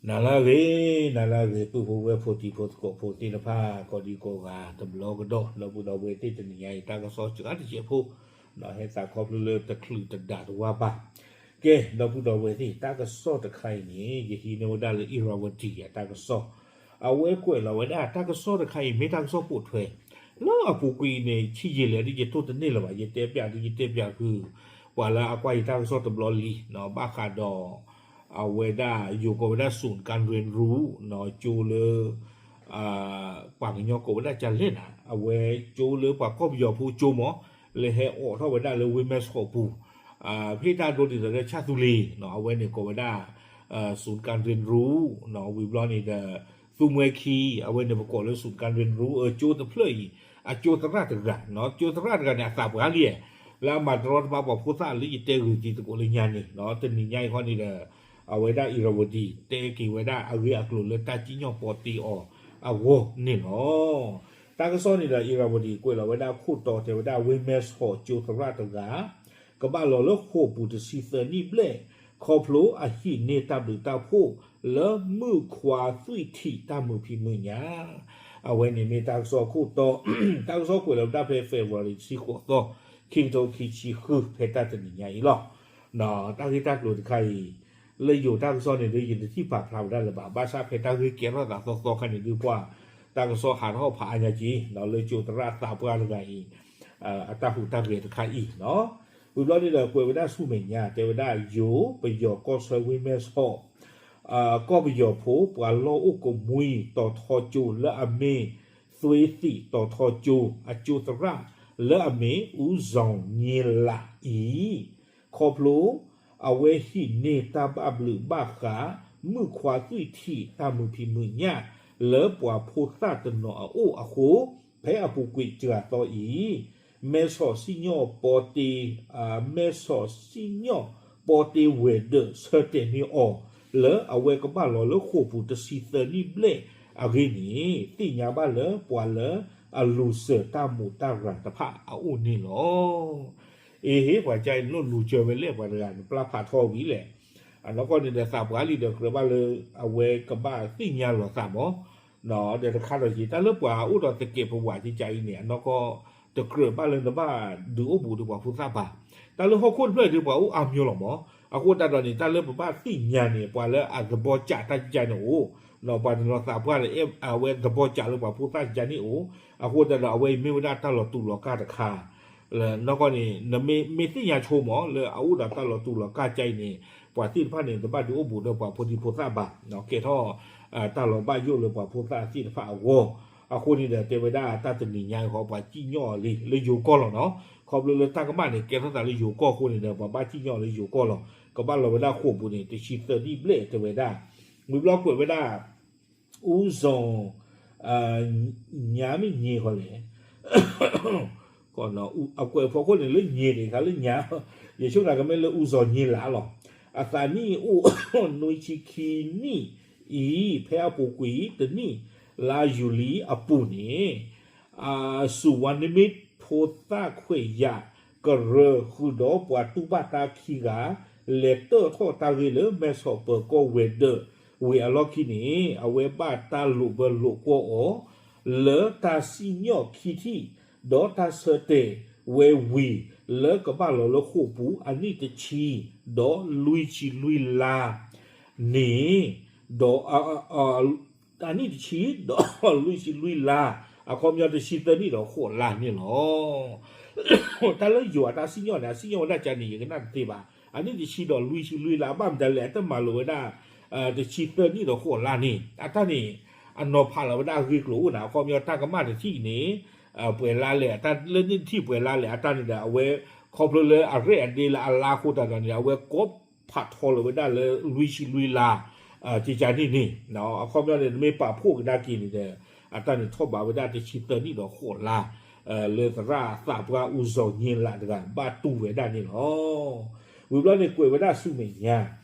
နၤလၢအဂ့ၤ, နၤလၢအဂ့ၤ ပုၢ်ဖိဝဲၢ်ဖိတံၤဖိသကိးဖိသ့ၣ်တဖၣ် ကိးဒံကိးဂၤတဘျီကဒီး ဒီပုၢ်ဒီဝဲၢ်သ့ၣ် တနံၤညါအံၤ တၢ်ကစီၣ်စှၤတစဲးဖိ ဒီးဟဲသးခီဖျိလၢတချုးတဒးတဝါဘၣ်. ကဲ ဒီပုၢ်ဒီဝဲၢ်သ့ၣ် တၢ်ကစီၣ်တခါအံၤန့ၣ် ယဟံးန့ၢ်ဝဲဒၣ်လၢ Irrawaddy အတၢ်ကစီၣ်, အဝဲကွဲးလီၤဝဲဒၣ် တၢ်ကစီၣ်တခါအံၤ မ့ၢ်တၢ်ကစီၣ်ပိာ်ထွဲ လၢအပူၤကွံာ်အံၤန့ၣ် ဆံးယံာ်လဲၣ်ဒ်ယတိၢ်တန့ၢ်လၢၤဘၣ်, ယတဲပျးဒ်ယတဲပျးဃုာ် ပှၤလၢအကွၢ်ယတၢ်ကစီၣ်တဘျီလံ, ဘၣ်ဃးဒီး အဝဲဒၣ်ယိၤကိးဝဲဒၣ် ศูนย์การเรียนรู้ ကၠိလၢ ပှၤကညီကိးဝဲဒၣ်ကလဲၣ်နၤ, အဝဲကၠိလၢပှၤကီၢ်ပယီၤဖိကၠိမး, လၢဟဲအိးထီၣ်ဝဲဒၣ်လၢဝ့ၢ်မဲၢ်ဆီးပူၤ, ဖဲတၢ်ဒိဒ်သိးလၢဆၣ်သူလ့ၤ, အဝဲန့ၣ်ကိးဝဲဒၣ် ศูนย์การเรียนรู้, ဝံၤဘျီန့ၣ်ဒီး သူမှဲခံ အဝဲန့ၣ်ပကိးလၢ ศูนย์การเรียนรู้ ကၠိတဖျၢၣ်အံၤ အကၠိသရၣ်တဂၤ, ကၠိသရၣ်တဂၤန့ၣ် အသးပှၢ်လံ, လၢအမၤတရီတပါပှၤဖိသၣ်လၢယတဲဂ့ၤတံၤသကိးလၢညါန့ၣ်, တနံၤညါအံၤခီန့ၣ်ဒီး အဝဲဒၣ် Irrawaddy တဲက့ၤဝဲဒၣ်အဂ့ၢ်အကျိၤလၢတၢ်စံၣ်ညီၣ်ပီတ့အီၤအဂီၢ်န့ၣ်လီၤ. တၢ်ကစီၣ်န့ၣ်ဒီး Irrawaddy ကွဲးလီၤဝဲဒၣ်ခိၣ်တီတဲဝဲဒၣ် ဝ့ၢ်မဲၢ်ဆီးကၠိသရၣ်တဂၤ ကဘၣ်လီၤလၢဃိာ်ပူၤတဆံသၢနံၣ်ဘျဲၣ် ခီဖျိအဟံးန့ၢ်တၢ်ဘျုးတၢ်ဖှိၣ်လၢမုၣ်ခွါသွံၣ်ထံးတၢ်မုာ်ဖံးမုာ်ညၣ်, အဝဲန့ၣ်မ့ၢ်တၢ်ကစီၣ်ခိၣ်တီ, တၢ်ကစီၣ်ကွဲးလီၤဝဲဒၣ်ဖဲ February တဆံဃိးသီ, ခံကထိခံဆံဃု ဖဲတၢ်တနံၤညါအံၤလီၤ. တၢ်ဂ့ၢ်တၢ်ကျိၤတခါအံၤ လၢယိၤတၢ်ကစီၣ်န့ၣ်ဒီး ယတထံၣ်ပာ်ဖျါဝဲဒၣ်လၢၤဘၣ်, ဘၣ်ဆၣ်ဖဲတၢ်ဂ့ၢ်ကဲထီၣ်သးသီသီခါန့ၣ်ဒုးပှၤ တၢ်ကစီၣ်ဟးထီၣ်ဖးအါညါက့ၤ လၢကၠိသရၣ်သးပှၢ်တဂၤအံၤ အတၢ်ဟူးတၢ်ဂဲၤတခါအံၤ, ဝံၤဘျီန့ၣ်ဒီး ကွဲးဝဲဒၣ်ဆူမဲာ်ညါ တဲဝဲဒၣ်ယိၤပယီၤကီၢ်ဆၢဝ့ၢ်မဲၢ်ဆီး ကီၢ်ပယီၤဖိ ပှၤလီၢ်အိၣ်ကမှံ တီၤထီကၠိလၢအမ့ၢ် သွ့သံးတီၤထီကၠိ အကၠိသရၣ် လၢအမ့ၢ် ဦးဇော်ညိလး အံၤ ခီဖျိ အဝဲဟံးန့ၢ်တၢ်ဘၣ်ဘျုးဘၣ်ဃး မုၣ်ခွါသွံၣ်ထံးတၢ်မုာ်ဖံးမုာ်ညၣ် လၢပှၤဖိသၣ်တနီၤအအိၣ်အဃိ ဖဲအပူၤကွံာ်စှၤသီအံၤ မဲၢ်ဆီးစံၣ်ညီၣ်ပီတ့ မဲၢ်ဆီးစံၣ်ညီၣ်ပီတ့ဝဲၤဒၢး ဆၢတဲာ်န့ၢ်အီၤ လၢအဝဲကဘၣ်လီၤလၢဃိာ်ပူၤတဆံသၢနံၣ်ဘျဲၣ်အဂ့ၢ်န့ၣ် သ့ၣ်ညါဘၣ်လၢပှၤလၢအလူၤစၢၤတၢ်မူးတၢ်ရၤတဖၣ်အအိၣ်န့ၣ်လီၤ. အ့ဟ့ ပှၤကါအံၤလိၣ်လူၤစၢၤဝဲလဲၣ် ပှၤတဂၤန့ၣ် ပျၢ်ဖးထီဝံၤလဲၣ်. အနီၢ်ကီၢ်န့ၣ်ဒီးသးပှၢ်လံဒီးကြၢးဘၣ်လၢ အဝဲကဘၣ်သ့ၣ်ညါလီၤသးမး ဒီးတခါဒီးက့ၤ တၢ်လၢပှၤအိၣ်ဒီးသကဲးပဝးကကါအံၤန့ၣ် အနီၢ်ကီၢ် တကြၢးဘၣ်လၢနဘၣ်ဒုးအိၣ်ဘူးဒီးပှၤဖိသၣ်ဘၣ်. တၢ်လၢဟီၣ်ခိၣ်တဖျၢၣ်ဒုးပှၤအိၣ်အါမံၤလီၤမး. အဃိသတးဒီးန့ၣ် တၢ်လၢပဘၣ်သ့ၣ်ညါန့ၣ် ပှၤလၢအသဘီကးတၢ်ကကါန့ၣ်အိၣ်, ပှၤတနီၤသးပှၢ်လၢအဝဲသဘီကးလၢပှၤဖိသၣ်ကကါန့ၣ်အိၣ်. အဃိသတးဒီးအဝဲအံၤမ့ၢ်ဝဲဒၣ်တၢ်လီၤတူာ်လီၤကာ်တခါ နီၢ်ကီၢ်န့ၣ် နမ့ၢ်သ့ၣ်ညါဆိမး လၢအအိၣ်ဒီးတၢ်လီၤတူာ်လီၤကာ်ကါအံၤန့ၣ် ပှၤသ့ၣ်တဖၣ်န့ၣ် တဘၣ်ဒုးအိၣ်ဘူးဒီးပှၤဖိဒံဖိသၣ်ဘၣ်. ကဲထီၣ် တၢ်လီၤဘၣ်ယိၣ်လၢပှၤဖိသၣ်သ့ၣ်တဖၣ်အဂီၢ်. အဃိန့ၣ်ဒီးတဲဝဲဒၣ်တၢ်တနံၤညါအံၤဃီ ပှၤစံၣ်ညီၣ်အီၤလံ လၢယိၤကီၢ်လီၤနီၤ. ခီဖျိလၢတၢ်ကမၣ်န့ၣ် ကဲထီၣ်သးလၢယိၤကီၢ်အဃိန့ၣ်ဒီး ပှၤဘၣ်စံၣ်ညီၣ်အီၤလၢယိၤကီၢ်လီၤ. ကဘၣ်လီၤဝဲဒၣ်ဃိာ်ပူၤန့ၣ် တဆံသၢနံၣ်ဘျဲၣ်တဲဝဲဒၣ် ဝံၤဘျီကွဲးဝဲဒၣ် ဦးဇော် ညိလး မ့ၢ်ညိလးလဲၣ်, အကွဲးဖီခိၣ်န့ၣ်လၢညိတခါလၢညိ, ယဆိကမိၣ်ကမ့ၢ်လၢ ဦးဇော်ညိလး လီၤ. အသးနံၣ်အိၣ် နွံဆံခံနံၣ်အံၤ ဖဲအပူၤကွံာ်တနံၣ် လါယူၤလံအပူၤန့ၣ် စူၤဝါနမ့ၢ်ဖိသၣ်ခွဲးယာ် ကရၢဃုာ်ဒီးပှၤတူၢ်ဘၣ်တၢ်ခံဂၤ လဲၤတၢၣ်ထီၣ်တၢ်ဂ့ၢ်လၢ မဲၢ်ဆီးပၢၤကီၢ်ဝဲၤဒၢးဝံၤအလီၢ်ခံန့ၣ် အဝဲဘၣ်တၢ်လိာ်ဘၢလိာ်ကွီၢ်အီၤ လၢတၢ်စံၣ်ညီၣ်ခံထံၣ် ဒီးတၢ်ဆၢတဲာ်ဝဲဝံၤ လၢကဘၣ်လီၤလၢဃိာ်ပူၤအနံၣ်တဆံ ဒီးလွံၢ်ဆံလွံၢ်လါန့ၣ် ဒီး အနံၣ်တဆံ ဒီးလွံၢ်ဆံလွံၢ်လါ, အခီပညီတဆံသၢနံၣ်ဒီးဃိးလါန့ၣ်လီၤ. တၢ်လၢယိၤအတၢ်စံၣ်ညီၣ်န့ၣ် အစံၣ်ညီၣ်ဝဲဒၣ်ကန့ၣ် ယကနၣ်တသ့ဘၣ်. အနံၣ်တဆံဒီးလွံၢ်ဆံလွံၢ်လါ ဘၣ်မတၤလဲၣ် အတမၤလိာ်ဝဲဒၣ် တဆံသၢနံၣ်ဒီးဃိးလါန့ၣ် အတၢ်န့ၣ် အနီၤဖးလီၤဝဲဒၣ်အဂ့ၢ်ကျိၤအိၣ်န့ၣ် အခီပညီတၢ်ကမၣ်တထံၣ်န့ၣ် ပှဲၤလါလဲၣ် အတၢ်လၢန့ၣ်တထံၣ်ပှဲၤလါလဲၣ် အတၢ်န့ၣ်ဒီး အဝဲခီဖျိလၢအရဲၣ်အဒ့လၢအလါအဃိသတးဒီးန့ၣ် အဝဲကိးဖးထီလီၤဝဲဒၣ်လၢလွံၢ်ဆံလွံၢ်လါ ကကန့ၣ်န့ၣ် အခီပညီန့ၣ် နမ့ၢ်ပာ်ဖှိၣ်ကဒါက့ၤန့ၣ်ဒီး အတၢ်န့ၣ်ထီၣ်ဘးဝဲဒၣ်တဆံသၢနံၣ်ဒီးဃိးလါ လၢသရၣ်သးပှၢ် ဦးဇော်ညိလး တဂၤ ဘၣ်တူၢ်ဝဲဒၣ်န့ၣ်လီၤ. ဝံၤဘျီန့ၣ်ကွဲးဝဲဒၣ်ဆူမဲာ်ညါ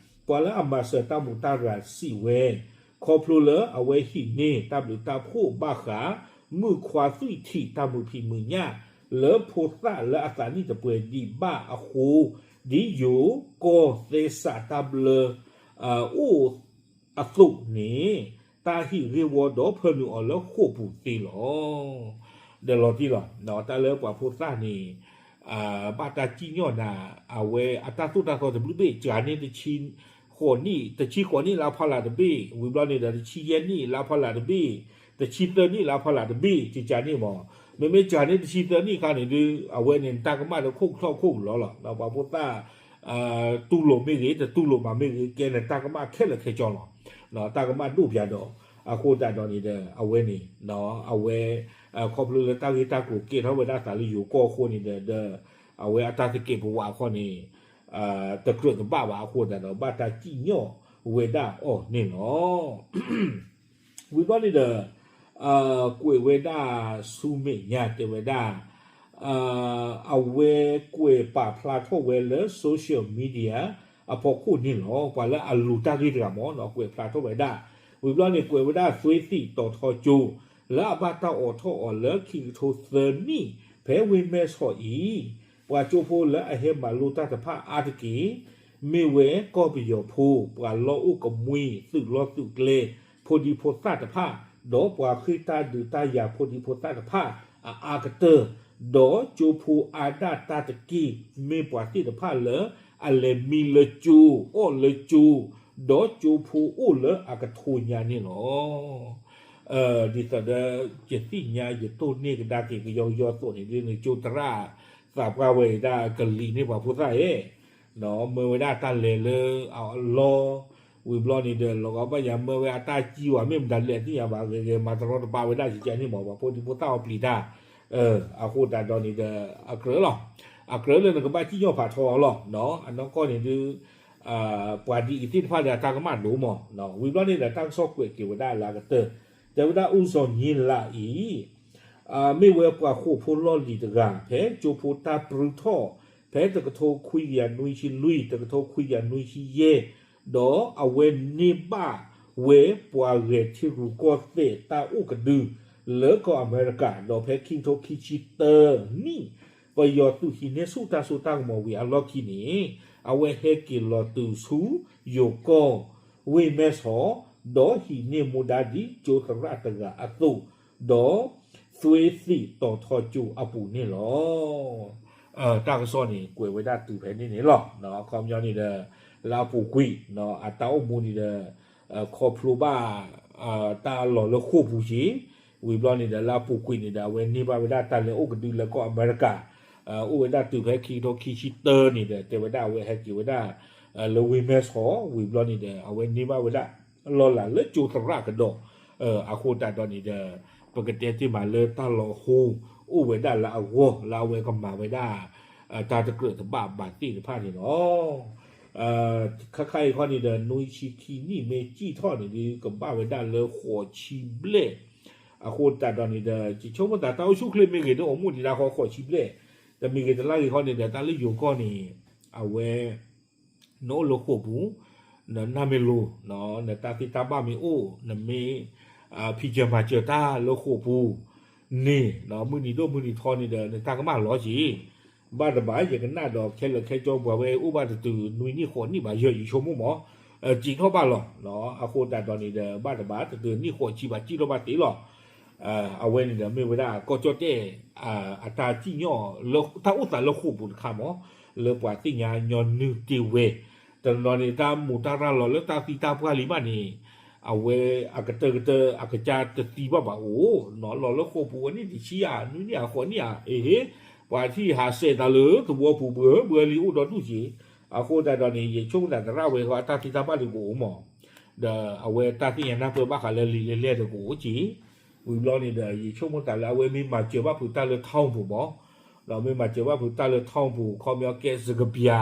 ပှၤလၢအမၤစၢၤတၢ်မူးတၢ်ရၤစံးဝဲ ခီဖျိလၢအဝဲဟံးန့ၢ်တၢ်ဘျုးတၢ်ဖှိၣ်ဘၣ်ဃး မုၣ်ခွါသွံၣ်ထံးတၢ်မုာ်ဖံးမုာ်ညၣ် လၢဖိသၣ်လၢအသးနံၣ်တပှဲၤဒံးဘၣ်အဃိ ဒ်ယိၤကီၢ်သဲစးတၢ်ဘျၢ အိၣ် အသိးန့ၣ် တၢ်ဟံးဂ့ၢ်ဝီဒီးဖၢနုာ်အီၤလၢဃိာ်ပူၤသ့လီၤ. ဒီးလီၤတံၢ်လီၤ, တၢ်လၢပှၤဖိသၣ်န့ၣ် ဘၣ်တၢ်စံၣ်ညီၣ်နၤ အဝဲအတၢ်သိၣ်တၢ်သီတဘျုးဘ့ၣ် စှၤန့ၢ်တဆံဃိးနံၣ်, တဆံဃိးနံၣ်လၢအဖီလာ်တဘ့ၣ်, ဝံၤဘျီန့ၣ်ဒီး တဆံယဲၢ်နံၣ်လၢအဖီလာ်တဘ့ၣ်, တဆံသၢနံၣ်လၢအဖီလာ်တဘ့ၣ် စှၤန့ၢ်မး. မ့မ့ၢ်စှၤန့ၢ်တဆံသၢနံၣ်အခါန့ၣ်ဒုး အဝဲန့ၣ်နတၢ်ကမၣ်ဒီးခိၣ်ကထီၣ်ခိၣ်ကလီလီၤ. ပှၤဖိသၣ် တူၢ်လိာ်မ့ၢ်ဂ့ၤ တတူၢ်လိာ်မးမ့ၢ်ဂ့ၤ ကဲနတၢ်ကမၣ်ခဲလၢာ်ခဲဆ့လီၤ. တၢ်ကမၣ်ဒိၣ်ပျးဒီး အဃိသတးဒီးန့ၣ်ဒီး အဝဲန့ၣ် အဝဲ ခီဖျိလၢတၢ်ဂ့ၢ်တၢ်ကျိၤကဲထီၣ်ဝဲဒၣ်သးလၢယိၤကီၢ်အဃိန့ၣ်ဒီး ဒီးအဝဲအတၢ်သကဲးပဝးအဃိန့ၣ် တကြၢးတဘၣ်ဘၣ်အဃိသတးဒီး ဘၣ်တၢ်စံၣ်ညီၣ်ဝဲဒၣ်အီၤန့ၣ်လီၤ. ဝံၤဘျီန့ၣ်ဒီး ကွဲးဝဲဒၣ်ဆူမဲာ်ညါတဲဝဲဒၣ် အဝဲကွဲးပာ်ဖျါထီၣ်ဝဲလၢ social media အဖီခိၣ်န့ၣ်လီၤ. ပှၤလၢအလူၤတၢ်ဂ့ၢ်တဂၤမး ကွဲးဖျါထီၣ်ဝဲဒၣ် ဝံၤဘျီန့ၣ် ကွဲးဝဲဒၣ်သွ့သံးတီၤထီကၠိ လၢအဘၣ်တၢ်အိးထီၣ်အီၤလၢခံကထိသၢနံၣ် ဖဲဝ့ၢ်မဲၢ်ဆီးအံၤ ပှၤကၠိဖိလၢအဟဲမၤလိတၢ်တဖၣ်အါတက့ၢ် မ့ၢ်ဝဲကီၢ်ပယီၤဖိ ပှၤလီၢ်အိၣ်ကမှံ သုးလီၢ်သုးကျဲ ဖိဒံဖိသၣ်တဖၣ် ဒီးပှၤဃ့ၢ်တၢ်ဒုးတၢ်ယၤဖိဒံဖိသၣ်တဖၣ် အအါကတၢၢ် ဒီးကၠိဖိအါဒၣ်တၢ်တက့ၢ် မ့ၢ်ပှၤသ့ၣ်တဖၣ်လၢ အလဲၤမံလၢကၠိ အီၣ်လၢကၠိ ဒီးကၠိဖိအိၣ်လၢအကထိညါန့ၣ်လီၤ. ဒ်သိးဒီး ယသ့ၣ်ညါယတိၢ်န့ၢ်ကဒါက့ၤကယီကယီအသိးန့ၣ် ဒ်န့ၣ်ကၠိသရၣ် သးပှၢ်ဝဲဒၣ်ကလံၤန့ၢ်ပှၤဖိသၣ်ဧၢ မၢဝဲဒၣ်တၢ်လဲၤလၢအလီၢ် ဝံၤဘျီန့ၣ်ဒီး လီၤဂီၤဘၣ်ယၤမၢဝဲအတၢ်စံၣ်ဝဲ မ့ၢ်မတၤလဲၣ်သ့ၣ်ညါဘၣ် ဂဲၤဂဲၤမၤတရီတပါဝဲဒၣ်ကကန့ၣ်မး ပှၤဖိဒံဖိသၣ်အီၤပျံၤတၢ် အဃိသတးဒီးန့ၣ်ဒီး အကြၢးလီၤ. အကြၢးလၢနကဘၣ်စံၣ်ညီၣ်ဖးထီအီၤလီၤ. အနီၢ်ကီၢ်န့ၣ်ဒုး ပှၤဒ်အံၤသ့ၣ်တဖၣ်ဒီးအတၢ်ကမၣ်ဒိၣ်မး. ဝံၤဘျီန့ၣ်ဒီး တၢ်ကစီၣ်ကွဲးက့ၤဝဲဒၣ်လၢအကတၢၢ် တဲဝဲဒၣ် ဦးဇော်ညိလးအံၤ မ့ၢ်ဝဲပှၤဃိာ်ဖိလီၢ်လံၤတဂၤ ဖဲကၠိဖိတၢ်ပြူထီၣ် ဖဲတကထိခွံကယၤနွံဆံလွံၢ် တကထိခွံကယၤနွံဆံယဲၢ် ဒီးအဝဲန့ၢ်ဘၣ်ဝဲပှၤဂဲၤထံရူၢ်ကီၢ်သဲးတၢ်အိၣ်ကဒု လၢကီၢ်အမဲရကၤ ဒီးဖဲခံကထိခံဆံတၢနံၣ် ပယီၤသုးဟံးန့ၢ်ဆူၣ်တၢ်စိတၢ်ကမီၤဝံၤအလီၢ်ခံန့ၣ် အဝဲဟဲက့ၤလီၤတုၤဆူယိၤကီၢ် ဝ့ၢ်မဲၢ်ဆီး ဒီးဟံးန့ၢ်မူဒါဒ်ကၠိသရၣ်တဂၤအသိး ဒီးသွ့သံးတီၤထီကၠိအပူၤန့ၣ်လီၤ. တၢ်ကစီၣ်န့ၣ် ကွဲးဝဲဒၣ်တုၤဖဲန့ၣ်န့ၣ်လီၤ. အခီပညီန့ၣ်ဒီး လၢအပူၤကွံာ် အတၢ်အိၣ်မူန့ၣ်ဒီး ခီဖျိဘၣ် တၢ်လီၤလၢဃိာ်ပူၤက့ၤ ဝံၤဘျီန့ၣ်ဒီး လၢအပူၤကွံာ်န့ၣ်ဒီး အဝဲန့ၢ်ဘၣ်ဝဲဒၣ်တၢ်လဲၤအိၣ်ကဒုလၢကီၢ်အမဲရကၤ အိၣ်ဝဲဒၣ်တုၤဖဲခံကထိခံဆံတၢန့ၣ်ဒီး တဲဝဲဒၣ်အဝဲဟဲက့ၤဝဲဒၣ် လၢဝ့ၢ်မဲၢ်ဆီး ဝံၤဘျီန့ၣ်ဒီး အဝဲန့ၢ်ဘၣ်ဝဲဒၣ် လီၢ်လၤလၢကၠိသရၣ်ကဒီး အဃိသတးဒီးန့ၣ်ဒီး ပကတဲတ့ၢ်မးလၢတၢ်လီၤဟိ အိၣ်ဝဲဒၣ်လၢအဂီၢ် လၢအဝဲကမၤဝဲဒၣ် တၢ်တကြၢးတဘၣ်ဘၣ်သ့ၣ်တဖၣ်န့ၣ်လီၤ. ခါခါအံၤခီန့ၣ်ဒီး နွံဆံခံနံၣ်မ့ၢ်စံၣ်ထီၣ်န့ၣ်ဒုး ကဘၣ်ဝဲဒၣ်လၢဃိးဆံဘျဲၣ် အဃိသတးဒီးန့ၣ်ဒီး ယဆိကမိၣ်သးတၢ်အိၣ်ဆူၣ်ချ့မ့ၢ်ဂ့ၤ ဒ်အိၣ်မူဒံးဒၣ်ဃီဃိးဆံဘျဲၣ် တမံၤဂ့ၤတလါဂ့ၤခီန့ၣ်ဒီး တၢ်လၢယိၤကီၢ်န့ၣ် အဝဲ နအိၣ်လၢဃိာ်ပူၤ နနၢ်မ့ၢ်လိၤ နတၢ်သ့ၣ်တၢ်ဘၣ်မ့ၢ်အိၣ် နမ့ၢ် ဖံးစၢၤမၤစၢၤတၢ်လၢဃိာ်ပူၤန့ၣ် မုၢ်နံၤဒိၣ်မုၢ်နံၤထီန့ၣ်ဒီး နတၢ်ကမၣ်လီၤက့ၤ ဘၣ်တဘၣ် ယကနၣ်ဒီးခဲလၢာ်ခဲဆ့ပှၤဝဲအိၣ်ဘၣ်တတုၤနွံနံၣ်ဃိးနံၣ်ဘၣ်ယဲၢ် ယဆိကမိၣ်မး စံးထီၣ်ဘၣ်လီၤ. အဃိသတးဒီးန့ၣ်ဒီး ဘၣ်တဘၣ် တတုၤနံၣ်ဃိးဆံဘၣ်စံၣ်ထီၣ်ဘၣ်သ့လီၤ. အဝဲန့ၣ်ဒီးမ့ၢ်ဝဲဒၣ်ကီၢ်ကၠီၣ်တဲၣ် အတၢ်စံၣ်ညီၣ် တၢ်အိၣ်သးလၢဃိာ်ပူၤတခါမး လၢပှၤသ့ၣ်ညါညီနုၢ်တ့ၢ်ဝဲ တနီၤန့ၣ် တၢ်မူးတၢ်ရၢ်လီၤလၢတၢ်သံတၢ်ပှၢ်လံဘၣ်န့ၣ် အဝဲအကတၢၢ်ကတၢၢ် အကစၢ်တသံဘၣ်ဘၣ်အိၣ် လီၤလၢဃိာ်ပူၤဝဲနံၣ်တဆံဧါ နွံနံၣ်ဧါ ဃိးနံၣ်ဧါ အဟ့ ပှၤထံၣ်ဟးစဲးသးလၢသဝီပူၤဘၢဘၢလံအိၣ်ဒီဒူၣ်က့ၤ အဃိသတးဒီးန့ၣ် ယဆိကမိၣ်သးသရၣ်ဝဲဃီအတၢ်သံတၢ်ပှၢ်လံကအိၣ်မး ဒီးအဝဲတၢ်သ့ၣ်ညါနၢ်ပၢၢ်ဘၣ်ဃးလၢလံာ်လဲၢ်လဲၢ်ဒီးကအိၣ်က့ၤ ဝံၤဘျီန့ၣ်ဒီး ယဆိကမိၣ်သးလၢအဝဲမ့ၢ်မၤစၢၤဘၣ်ဖုးတၢ်လၢ town ပူၤမး ဒီးမ့ၢ်မၤစၢၤဘၣ်ဖုးတၢ်လၢ town ပူၤ ခီပညီကဲစကပၤ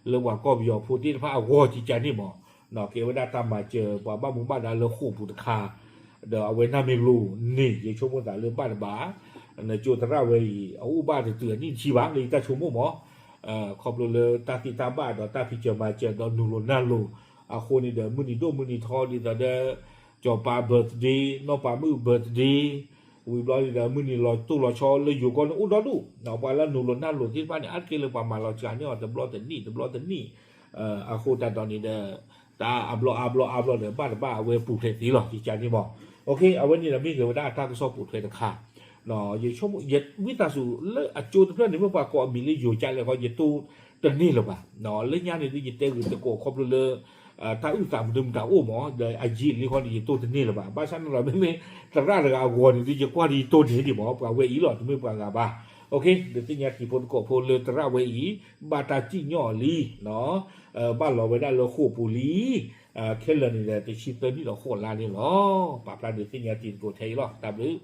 လၢပှၤကီၢ်ပယီၤဖိသ့ၣ်တဖၣ်အဂီၢ်ကကန့ၣ်မး ကဲဝဲဒၣ်တၢ်မၤစၢၤပှၤဘၣ်မူဘၣ်ဒါလၢဃိာ်ပူၤတခါ ဒီးအဝဲနၢ်မ့ၢ်လိၤန့ၣ် ယဆိကမိၣ်သးလၢဘၣ်တဘၣ် နကၠိသရၣ်ဝဲအံၤ အအိၣ်ဘၣ်တတုၤအနံၣ်တဆံဘၣ် လၢယတၢ်ဆိကမိၣ်မး ခီဖျိလၢတၢ်သ့တၢ်ဘၣ်ဒီးတၢ်ဖံးစၢၤမၤစၢၤဒီးနုာ်လီၤနၢ်လိၤ အဃိန့ၣ်ဒီး မုၢ်နံၤဒိၣ်မုၢ်နံၤထီဒ်သိးဒီး စီၤပၤ birthday နီၢ်ပၤမုၣ် birthday ဝံၤဘျီန့ၣ်ဒီး မုၢ်နံၤလီၤတိၢ်လီၤဆီလၢယိၤကီၢ်န့ၣ်အိၣ်ဒီဒူၣ် ပှၤလၢနုာ်လီၤနၢ်လိၤသ့ၣ်တဖၣ်န့ၣ် အါတက့ၢ်လၢပှၤမၤလီၤစှၤန့ၢ်အီၤတဘျီတနံၣ် တဘျီတနံၣ် အဃိသတးဒီးန့ၣ်ဒီး တၢ်အါဘျီအါဘျီအါဘျီဒီး ဘၣ်တဘၣ်အဝဲပူၤဖျဲးသ့လီၤ ယကန့ၣ်မး. အဝဲန့ၣ်ဒီးမ့ၢ်ဂ့ၤဝဲဒၣ်အတၢ်ကစီၣ်ပိာ်ထွဲတခါ ယဆိကမိၣ် ယဝံသးစူၤလၢအကၠိတဖျၢၣ်န့ၣ် မ့ၢ်ပှၤကိးအမံၤလၢယိၤကၠၢ်လဲၣ်ခီ ယတိၢ်တန့ၢ်လၢၤဘၣ်. လၢညါန့ၣ်ဒ်ယတဲဂ့ၤတကိးခီဖျိလၢ တၢ်အုၣ်သးမနုၤမတၤအိၣ်မး ဒီးအယံာ်လံခီန့ၣ် ယတိၢ်တန့ၢ်လၢၤဘၣ်. ဘၣ်ဆၣ်န့ၣ်ဒီး မ့မ့ၢ်သရၣ်တဂၤအဂီၤန့ၣ်ဒ်ယကွၢ်ဒီးယတိၢ်န့ၢ်ဒံးမး ပှၤဝဲအံၤလီၤ တမ့ၢ်ပှၤဂၤဘၣ်. ဒုးသ့ၣ်ညါတံၤဖိသကိးဖိလၢသရၣ်ဝဲအံၤ ဘၣ်တၢ်စံၣ်ညီၣ်အီၤလံ ဘၣ်လီၤဝဲဒၣ်လၢဃိာ်ပူၤလံ ခဲလၢာ်န့ၣ်ဒီး တဆံသၢနံၣ်ဒီးဃိးလါန့ၣ်လီၤ. ပာ်ဖျါဒုးသ့ၣ်ညါတံၤသကိးထဲအံၤလီၤ. တၢ်ဘျုး